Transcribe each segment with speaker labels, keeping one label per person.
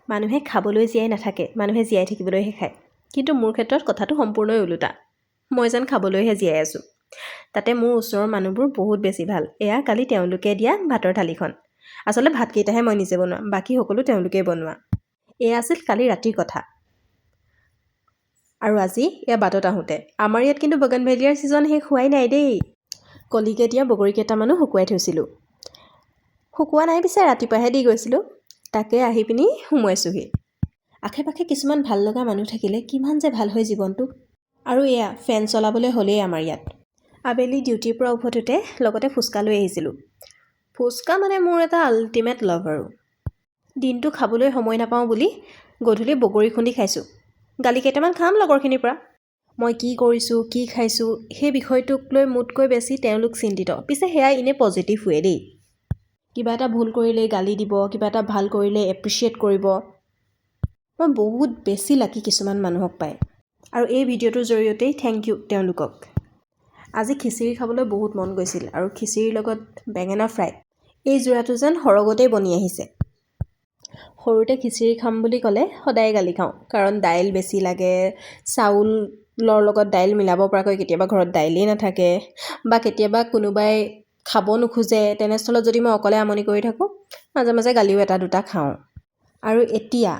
Speaker 1: মানুহে খাবলৈ জীয়াই নাথাকে, মানুহে জীয়াই থাকিবলৈহে খায়। কিন্তু মোৰ ক্ষেত্ৰত কথাটো সম্পূৰ্ণই ওলোটা। মই যেন খাবলৈহে জীয়াই আছোঁ। তাতে মোৰ ওচৰৰ মানুহবোৰ বহুত বেছি ভাল। এয়া কালি তেওঁলোকে দিয়া ভাতৰ থালিখন। আচলতে ভাতকেইটাহে মই নিজে বনোৱা, বাকী সকলো তেওঁলোকেই বনোৱা। এয়া আছিল কালি ৰাতিৰ কথা। আৰু আজি এয়া বাটত আহোঁতে। আমাৰ ইয়াত কিন্তু বগনভেলিয়াৰ ছিজন শেষ হোৱাই নাই দেই। কলিকে দিয়া বগৰী কেইটামানো শুকুৱাই থৈছিলোঁ। শুকোৱা নাই পিছে, ৰাতিপুৱাহে দি গৈছিলোঁ। তাকে আহি পিনি সোমোৱাইছোঁহি। আশে পাশে কিছুমান ভাল লগা মানুহ থাকিলে কিমান যে ভাল হয় জীৱনটো। আৰু এয়া ফেন চলাবলৈ হ'লেই আমাৰ ইয়াত। আবেলি ডিউটিৰ পৰা উভতোতে লগতে ফুচকা লৈ আহিছিলোঁ। ফুচকা মানে মোৰ এটা আল্টিমেট লাভ। আৰু দিনটো খাবলৈ সময় নাপাওঁ বুলি গধূলি বগৰী খুন্দি খাইছোঁ। গালি কেইটামান খাম লগৰখিনিৰ পৰা। মই কি কৰিছোঁ, কি খাইছোঁ, সেই বিষয়টোক লৈ মোতকৈ বেছি তেওঁলোক চিন্তিত। পিছে সেয়া ইনে পজিটিভ ৱে দেই। কিবা এটা ভুল কৰিলেই গালি দিব, কিবা এটা ভাল কৰিলে এপ্ৰিচিয়েট কৰিব। মই বহুত বেছি লাকি কিছুমান মানুহক পাই। আৰু এই ভিডিঅ'টোৰ জৰিয়তেই thank U তেওঁলোকক। আজি খিচিৰি খাবলৈ বহুত মন গৈছিল আৰু খিচিৰিৰ লগত বেঙেনা ফ্ৰাই, এই যোৰাটো যেন সৰগতেই বনি আহিছে। সৰুতে খিচিৰি খাম বুলি ক'লে সদায় গালি খাওঁ, কাৰণ দাইল বেছি লাগে, চাউলৰ লগত দাইল মিলাব পৰাকৈ কেতিয়াবা ঘৰত দাইলেই নাথাকে বা কেতিয়াবা কোনোবাই খাব নোখোজে। তেনেস্থলত যদি মই অকলে আমনি কৰি থাকোঁ, মাজে মাজে গালিও এটা দুটা খাওঁ। আৰু এতিয়া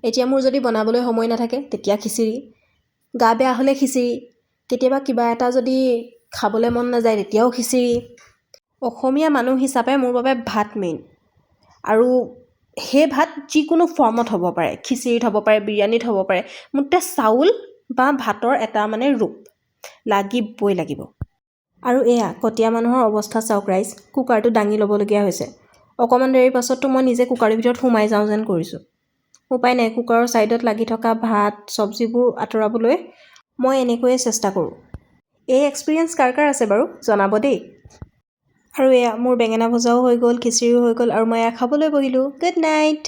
Speaker 1: এতিয়া মোৰ যদি বনাবলৈ সময় নাথাকে, তেতিয়া খিচিৰি। গা বেয়া হ'লে খিচিৰি। কেতিয়াবা কিবা এটা যদি খাবলৈ মন নাযায়, তেতিয়াও খিচিৰি। অসমীয়া মানুহ হিচাপে মোৰ বাবে ভাত মেইন। আৰু সেই ভাত যিকোনো ফৰ্মত হ'ব পাৰে, খিচিৰিত হ'ব পাৰে, বিৰিয়ানীত হ'ব পাৰে, মুঠতে চাউল বা ভাতৰ এটা মানে ৰূপ লাগিবই লাগিব। আৰু এয়া কটীয়া মানুহৰ অৱস্থা চাওক ৰাইজ। কুকাৰটো দাঙি ল'বলগীয়া হৈছে। অকণমান দেৰিৰ পাছততো মই নিজে কুকাৰৰ ভিতৰত সোমাই যাওঁ যেন কৰিছোঁ। উপায় নাই, কুকাৰৰ ছাইডত লাগি থকা ভাত চব্জিবোৰ আঁতৰাবলৈ মই এনেকৈয়ে চেষ্টা কৰোঁ। এই এক্সপিৰিয়েঞ্চ কাৰ কাৰ আছে বাৰু জনাব দেই। আৰু এয়া মোৰ বেঙেনা ভজাও হৈ গ'ল, খিচিৰিও হৈ গ'ল আৰু মই এয়া খাবলৈ বহিলোঁ। Good night.